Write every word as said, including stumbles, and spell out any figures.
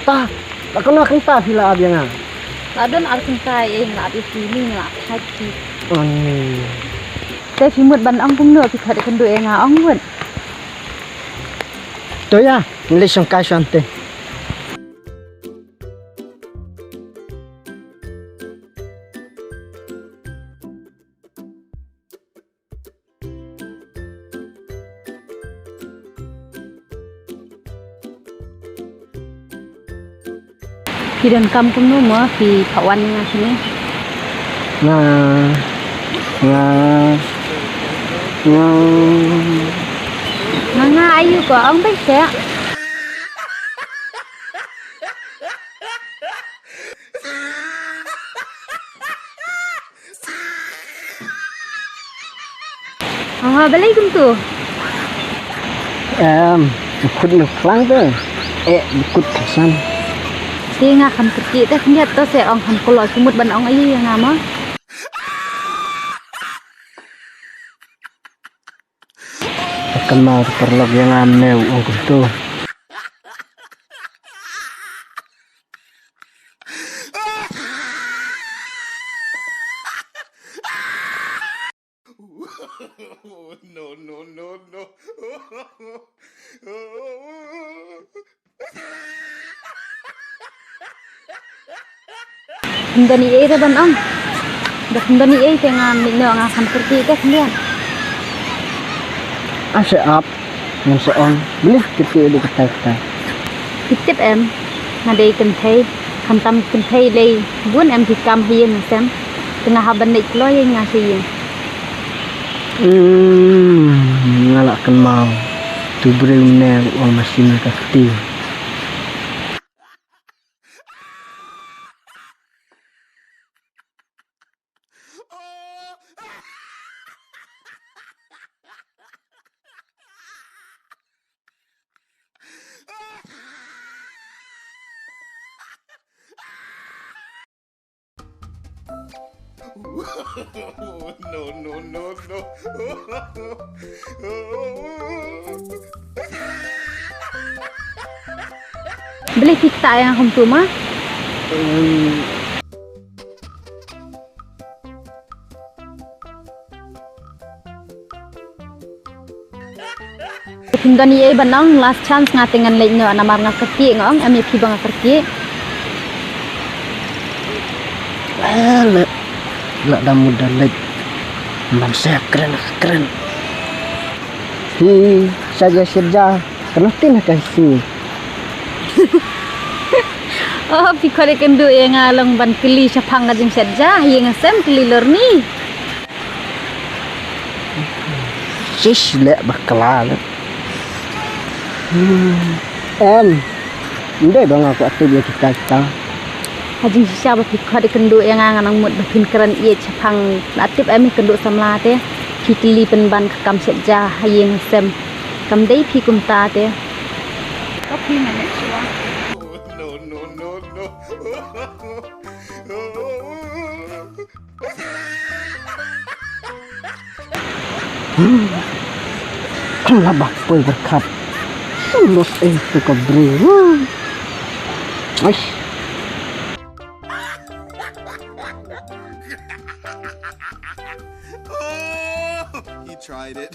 Ta, la kano kynta phi la ap ïa nga? La don ar kynta ïa nga la ap ïa phi, ni nga la ap ïa phi. Ani. Te phi mut ban ong kumno, phi khot ïakynduh ïa nga, ong mut. To ïa, ngi leit shong kai shwa te. Phi donkam kumno mo, phi phah wan ïa nga shane? Nga, nga, nga. Nga, nga aiu ko, ong beit seh. Ah, balei kumto? Em, kut nuk lang te. Eh, kut kasan. Te nga kham kyrkieh te khyndiat, to seh ong kham kloi, phi mut ban ong aiu ïa nga mo? Ka kynmaw te paralok ïa nga mynne u ong kumto. No, no, no, no. Ym don ei ei re ban ong. Da ym don ei ei te nga mih noh, nga kham kyrkieh te khyndiat. Ap seh ap, ngan sa ong. Balei kyrkieh dei katai katai? Phi tip em, nga dei kynthei, khamtam kynthei lei bun em ki kam ha ïing ha sem. Te nga hap ban leit kloi ïa nga sha ïing. Hmm, nga la kynmaw. Tu briew mynne u ong ma sien ka kti. No, no, no, no. Balei phi ktah ïa nga kumto ma? Phim don ei ei ban ong, last chance, nga te ngan leit noh namar nga kyrkieh, nga ong em ïa phi ba nga kyrkieh. Eh, leh. La da mut da leit. Ban sa kren kren. Hi, sa ja shet ja. Kano tin ha ka hi. Oh, phi khot ïakynduh ïa nga long ban kylli shaphang ka jingshet ja ha ïing ha sem, kylli lorni. Shish, leh bakla leh. Hmm. Em. Ym dei ba nga kwah tip ïa kita kita. Ha jingshisha ba phi khot ïakynduh ïa nga, nga nang mut ba phin kren ïeit shaphang, la tip em, ïakynduh samla te. Phi kylli pynban ka kam shet ja ha ïing ha sem. Kam dei phi kumta te. Ka phi nga leh shuwa. No, no, no, no. Khlaba poi berkhat. Los eh tu ka bri. Aish. He tried it.